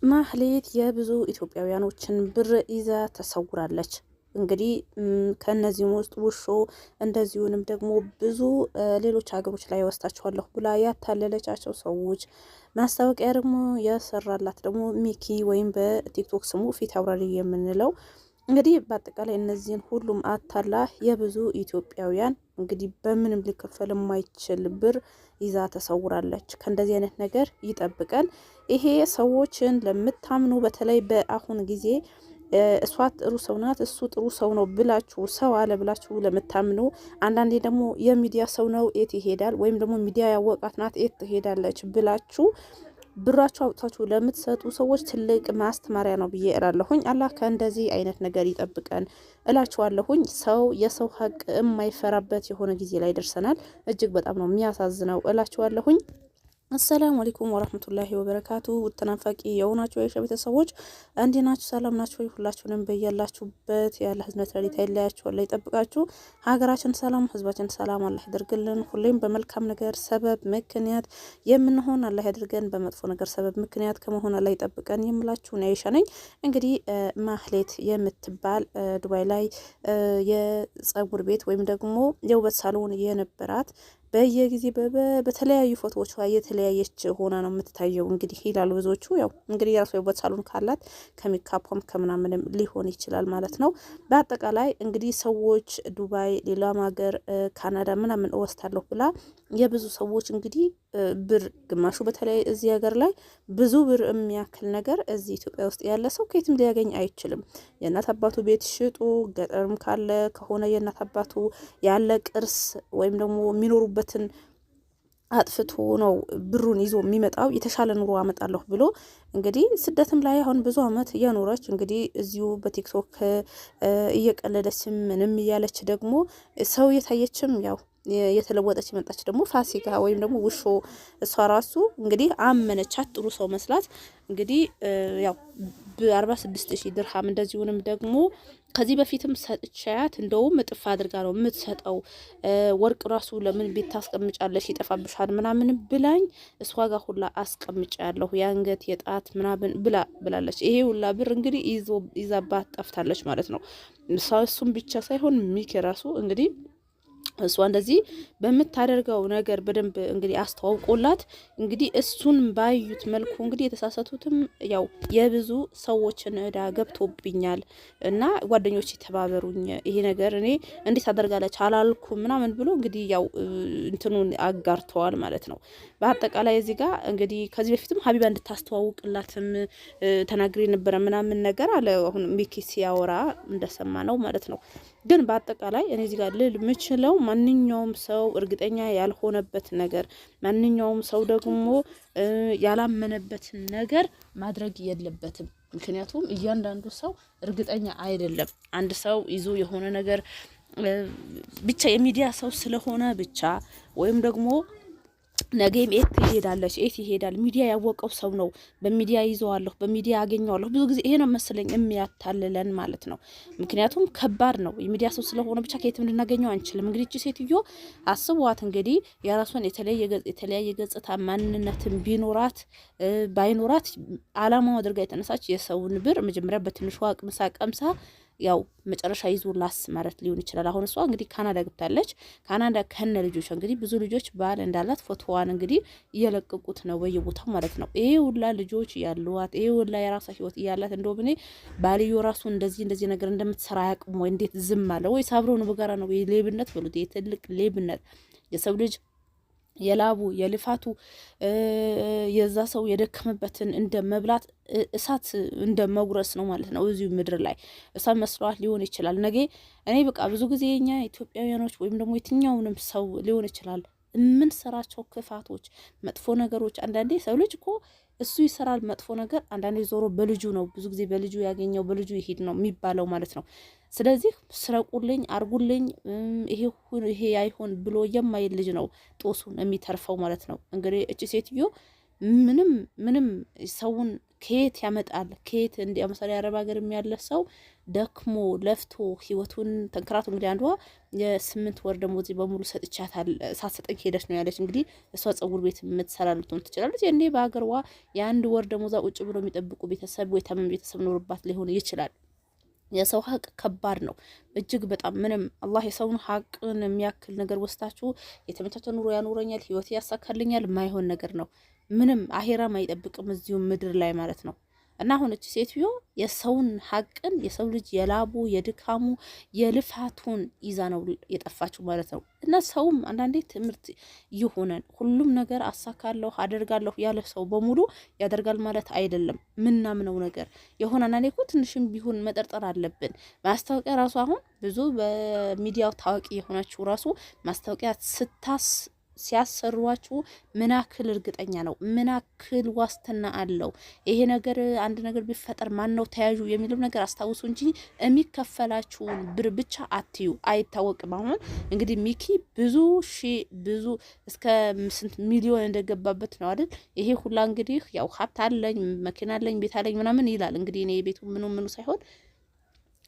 ማህሌት የብዙ ኢትዮጵያውያኖችን ብር ይዛ ተሰውራለች። እንግዲህ ከእነዚህም ውስጥ ውሾ እንደዚሁንም ደግሞ ብዙ ሌሎች ሀገሮች ላይ ወስዳቸዋለሁ ብላ ያታለለቻቸው ሰዎች ማስታወቂያ ደግሞ የሰራላት ደግሞ ሚኪ ወይም በቲክቶክ ስሙ ፊት አውራሪ የምንለው እንግዲህ በአጠቃላይ እነዚህን ሁሉም አታላ የብዙ ኢትዮጵያውያን እንግዲህ በምንም ሊከፈል የማይችል ብር ይዛ ተሰውራለች። ከእንደዚህ አይነት ነገር ይጠብቀን። ይሄ ሰዎችን ለምታምኑ በተለይ በአሁን ጊዜ እሷ ጥሩ ሰው ናት፣ እሱ ጥሩ ሰው ነው ብላችሁ ሰው አለ ብላችሁ ለምታምኑ፣ አንዳንዴ ደግሞ የሚዲያ ሰው ነው የት ይሄዳል ወይም ደግሞ ሚዲያ ያወቃት ናት የት ትሄዳለች ብላችሁ ብራችሁ አውጥታችሁ ለምትሰጡ ሰዎች ትልቅ ማስተማሪያ ነው ብዬ እላለሁኝ። አላህ ከእንደዚህ አይነት ነገር ይጠብቀን እላችኋለሁኝ። ሰው የሰው ሀቅ የማይፈራበት የሆነ ጊዜ ላይ ደርሰናል። እጅግ በጣም ነው የሚያሳዝነው እላችኋለሁኝ። አሰላሙ አለይኩም ወራህመቱላሂ ወበረካቱ። ተናፋቂ የሆናችሁ የአይሻ ቤተሰቦች እንዴት ናችሁ? ሰላም ናችሁ? ሁላችሁንም በያላችሁበት የአላህ እዝነት ረድኤት አይለያችሁ፣ አላህ ይጠብቃችሁ። ሀገራችን ሰላም፣ ህዝባችን ሰላም አላህ ያደርግልን። ሁሌም በመልካም ነገር ሰበብ ምክንያት የምንሆን አላህ ያድርገን፣ በመጥፎ ነገር ሰበብ ምክንያት ከመሆን አላህ ይጠብቀን የምላችሁ ነው አይሻ ነኝ። እንግዲህ ማህሌት የምትባል ዱባይ ላይ የጸጉር ቤት ወይም ደግሞ የውበት ሳሎን የነበራት በየጊዜ በተለያዩ ፎቶዎች ላይ የተለያየች ሆና ነው የምትታየው። እንግዲህ ይላሉ ብዙዎቹ። ያው እንግዲህ የራሷ የውበት ሳሎን ካላት ከሜካፖም ከምናምንም ሊሆን ይችላል ማለት ነው። በአጠቃላይ እንግዲህ ሰዎች ዱባይ፣ ሌላም ሀገር፣ ካናዳ ምናምን እወስዳለሁ ብላ የብዙ ሰዎች እንግዲህ ብር ግማሹ በተለይ እዚህ ሀገር ላይ ብዙ ብር የሚያክል ነገር እዚህ ኢትዮጵያ ውስጥ ያለ ሰው ከየትም ሊያገኝ አይችልም። የእናት አባቱ ቤት ሽጡ ገጠርም ካለ ከሆነ የእናት አባቱ ያለ ቅርስ ወይም ደግሞ የሚኖሩበትን አጥፍቶ ነው ብሩን ይዞ የሚመጣው። የተሻለ ኑሮ አመጣለሁ ብሎ እንግዲህ ስደትም ላይ አሁን ብዙ አመት እየኖረች እንግዲህ እዚሁ በቲክቶክ እየቀለደችም ምንም እያለች ደግሞ ሰው እየታየችም ያው የተለወጠች የመጣች ደግሞ ፋሲካ ወይም ደግሞ ውሾ እሷ ራሱ እንግዲህ አመነቻት። ጥሩ ሰው መስላት እንግዲህ ያው በ46 ሺህ ድርሃም እንደዚሁንም ደግሞ ከዚህ በፊትም ሰጥቻያት እንደውም እጥፍ አድርጋ ነው የምትሰጠው። ወርቅ ራሱ ለምን ቤት ታስቀምጫለሽ ይጠፋብሻል ምናምን ብላኝ እሷ ጋር ሁላ አስቀምጫለሁ የአንገት የጣት ምናምን ብላ ብላለች። ይሄ ሁላ ብር እንግዲህ ይዛባት ጠፍታለች ማለት ነው። እሱም ብቻ ሳይሆን ሚኪ ራሱ እንግዲህ እሷ እንደዚህ በምታደርገው ነገር በደንብ እንግዲህ አስተዋውቆላት እንግዲህ እሱን ባዩት መልኩ እንግዲህ የተሳሳቱትም ያው የብዙ ሰዎችን እዳ ገብቶብኛል እና ጓደኞች የተባበሩኝ ይሄ ነገር እኔ እንዴት አደርጋለች አላልኩ ምናምን ብሎ እንግዲህ ያው እንትኑን አጋርተዋል ማለት ነው። በአጠቃላይ እዚህ ጋር እንግዲህ ከዚህ በፊትም ሀቢባ እንድታስተዋውቅላትም ተናግሬ ነበረ ምናምን ነገር አለ። አሁን ሚኪ ሲያወራ እንደሰማ ነው ማለት ነው። ግን በአጠቃላይ እኔ እዚህ ጋር ልል ምችለው ማንኛውም ሰው እርግጠኛ ያልሆነበት ነገር፣ ማንኛውም ሰው ደግሞ ያላመነበትን ነገር ማድረግ የለበትም። ምክንያቱም እያንዳንዱ ሰው እርግጠኛ አይደለም። አንድ ሰው ይዞ የሆነ ነገር ብቻ የሚዲያ ሰው ስለሆነ ብቻ ወይም ደግሞ ነገም የት ትሄዳለች፣ የት ይሄዳል፣ ሚዲያ ያወቀው ሰው ነው፣ በሚዲያ ይዘዋለሁ፣ በሚዲያ አገኘዋለሁ። ብዙ ጊዜ ይሄ ነው መሰለኝ የሚያታልለን ማለት ነው። ምክንያቱም ከባድ ነው። የሚዲያ ሰው ስለሆነ ብቻ ከየትም ልናገኘው አንችልም። እንግዲህ እቺ ሴትዮ አስቧት እንግዲህ የራሷን የተለያየ ገጽታ ማንነትን ቢኖራት ባይኖራት አላማው አድርጋ የተነሳች የሰውን ብር መጀመሪያ በትንሿ ቅምሳ ቀምሳ ያው መጨረሻ ይዞ ላስ ማለት ሊሆን ይችላል። አሁን እሷ እንግዲህ ካናዳ ገብታለች። ካናዳ ከነ ልጆቿ እንግዲህ ብዙ ልጆች ባል እንዳላት ፎቶዋን እንግዲህ እየለቀቁት ነው በየቦታው ማለት ነው። ይሄ ሁላ ልጆች ያሏት፣ ይሄ ሁላ የራሷ ህይወት እያላት እንደውም እኔ ባልዮ ራሱ እንደዚህ እንደዚህ ነገር እንደምትሰራ አያውቅም ወይ? እንዴት ዝም አለ? ወይስ አብረው ነው በጋራ ነው? ሌብነት በሉት፣ የትልቅ ሌብነት የሰው ልጅ የላቡ የልፋቱ የዛ ሰው የደከመበትን እንደ መብላት እሳት እንደ መጉረስ ነው ማለት ነው። እዚሁ ምድር ላይ እሳት መስሏት ሊሆን ይችላል። ነገ እኔ በቃ ብዙ ጊዜ የኛ ኢትዮጵያውያኖች ወይም ደግሞ የትኛውንም ሰው ሊሆን ይችላል የምንሰራቸው ክፋቶች፣ መጥፎ ነገሮች አንዳንዴ ሰው ልጅ እኮ እሱ ይሰራል መጥፎ ነገር፣ አንዳንዴ ዞሮ በልጁ ነው ብዙ ጊዜ በልጁ ያገኘው በልጁ ይሄድ ነው የሚባለው ማለት ነው። ስለዚህ ስረቁልኝ፣ አርጉልኝ፣ ይሄ ይሄ አይሆን ብሎ የማይል ልጅ ነው ጦሱን የሚተርፈው ማለት ነው። እንግዲህ እቺ ሴትዮ ምንም ምንም ሰውን ከየት ያመጣል? ከየት እንዲ ምሳሌ አረብ ሀገር ያለ ሰው ደክሞ ለፍቶ ህይወቱን ተንከራቶ፣ እንግዲህ አንዷ የ8 ወር ደሞዝ በሙሉ ሰጥቻታል፣ ሳትሰጠኝ ሄደች ነው ያለች። እንግዲህ እሷ ጸጉር ቤት የምትሰራ ልትሆን ትችላለች። እንዴ በሀገርዋ የ1 ወር ደሞዛ ቁጭ ብሎ የሚጠብቁ ቤተሰብ ወይ ታመም ቤተሰብ ኖርባት ሊሆን ይችላል። የሰው ሀቅ ከባድ ነው እጅግ በጣም። ምንም አላህ የሰውን ሀቅን የሚያክል ነገር ወስታችሁ የተመቻቸ ኑሮ ያኖረኛል፣ ህይወት ያሳካልኛል፣ ማይሆን ነገር ነው። ምንም አሄራም አይጠብቅም እዚሁ ምድር ላይ ማለት ነው። እና አሁን እቺ ሴትዮ የሰውን ሀቅን፣ የሰው ልጅ የላቡ፣ የድካሙ፣ የልፋቱን ይዛ ነው የጠፋችው ማለት ነው። እና ሰውም አንዳንዴ ትምህርት ይሆነን፣ ሁሉም ነገር አሳካለሁ አደርጋለሁ ያለ ሰው በሙሉ ያደርጋል ማለት አይደለም። ምናምነው ነገር የሆነ አንዳንዴ እኮ ትንሽም ቢሆን መጠርጠር አለብን። ማስታወቂያ ራሱ አሁን ብዙ በሚዲያው ታዋቂ የሆናችሁ ራሱ ማስታወቂያ ስታስ ሲያሰሯችሁ ምናክል እርግጠኛ ነው? ምናክል ዋስትና አለው? ይሄ ነገር አንድ ነገር ቢፈጠር ማን ነው ተያዡ የሚለው ነገር አስታውሱ እንጂ የሚከፈላችሁን ብር ብቻ አትዩ። አይታወቅም። አሁን እንግዲህ ሚኪ ብዙ ሺ ብዙ እስከ ስንት ሚሊዮን እንደገባበት ነው አይደል? ይሄ ሁላ እንግዲህ ያው ሀብት አለኝ፣ መኪና አለኝ፣ ቤት አለኝ ምናምን ይላል። እንግዲህ እኔ ቤቱ ምኑ ምኑ ሳይሆን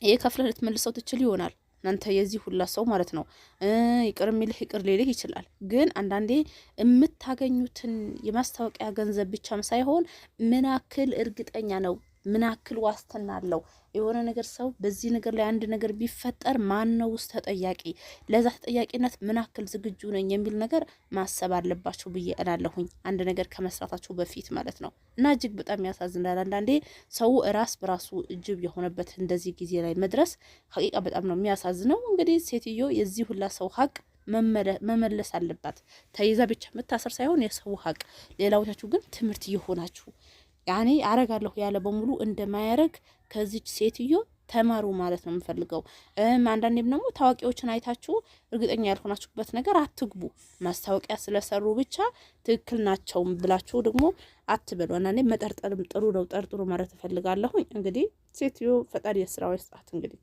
ይሄ ከፍለህ ልትመልሰው ትችል ይሆናል። እናንተ የዚህ ሁላ ሰው ማለት ነው። ይቅር የሚልህ ይቅር ሊልህ ይችላል። ግን አንዳንዴ የምታገኙትን የማስታወቂያ ገንዘብ ብቻም ሳይሆን ምናክል እርግጠኛ ነው፣ ምናክል ዋስትና አለው የሆነ ነገር፣ ሰው በዚህ ነገር ላይ አንድ ነገር ቢፈጠር ማን ነው ውስጥ ተጠያቂ፣ ለዛ ተጠያቂነት ምናክል ዝግጁ ነኝ የሚል ነገር ማሰብ አለባቸው ብዬ እላለሁኝ። አንድ ነገር ከመስራታቸው በፊት ማለት ነው። እና እጅግ በጣም ያሳዝናል። አንዳንዴ ሰው ራስ በራሱ እጅብ የሆነበት እንደዚህ ጊዜ ላይ መድረስ ሀቂቃ በጣም ነው የሚያሳዝነው። እንግዲህ ሴትዮ የዚህ ሁላ ሰው ሀቅ መመለስ አለባት። ተይዛ ብቻ መታሰር ሳይሆን የሰው ሀቅ። ሌላዎቻችሁ ግን ትምህርት እየሆናችሁ፣ ያኔ አረጋለሁ ያለ በሙሉ እንደማያረግ ከዚች ሴትዮ ተማሩ ማለት ነው የምፈልገው። አንዳንዴም ደግሞ ታዋቂዎችን አይታችሁ እርግጠኛ ያልሆናችሁበት ነገር አትግቡ። ማስታወቂያ ስለሰሩ ብቻ ትክክል ናቸው ብላችሁ ደግሞ አትበሉ። አንዳንዴ መጠርጠርም ጥሩ ነው። ጠርጥሩ ማለት እፈልጋለሁኝ። እንግዲህ ሴትዮ ፈጣሪ የስራው ይስጣት እንግዲህ።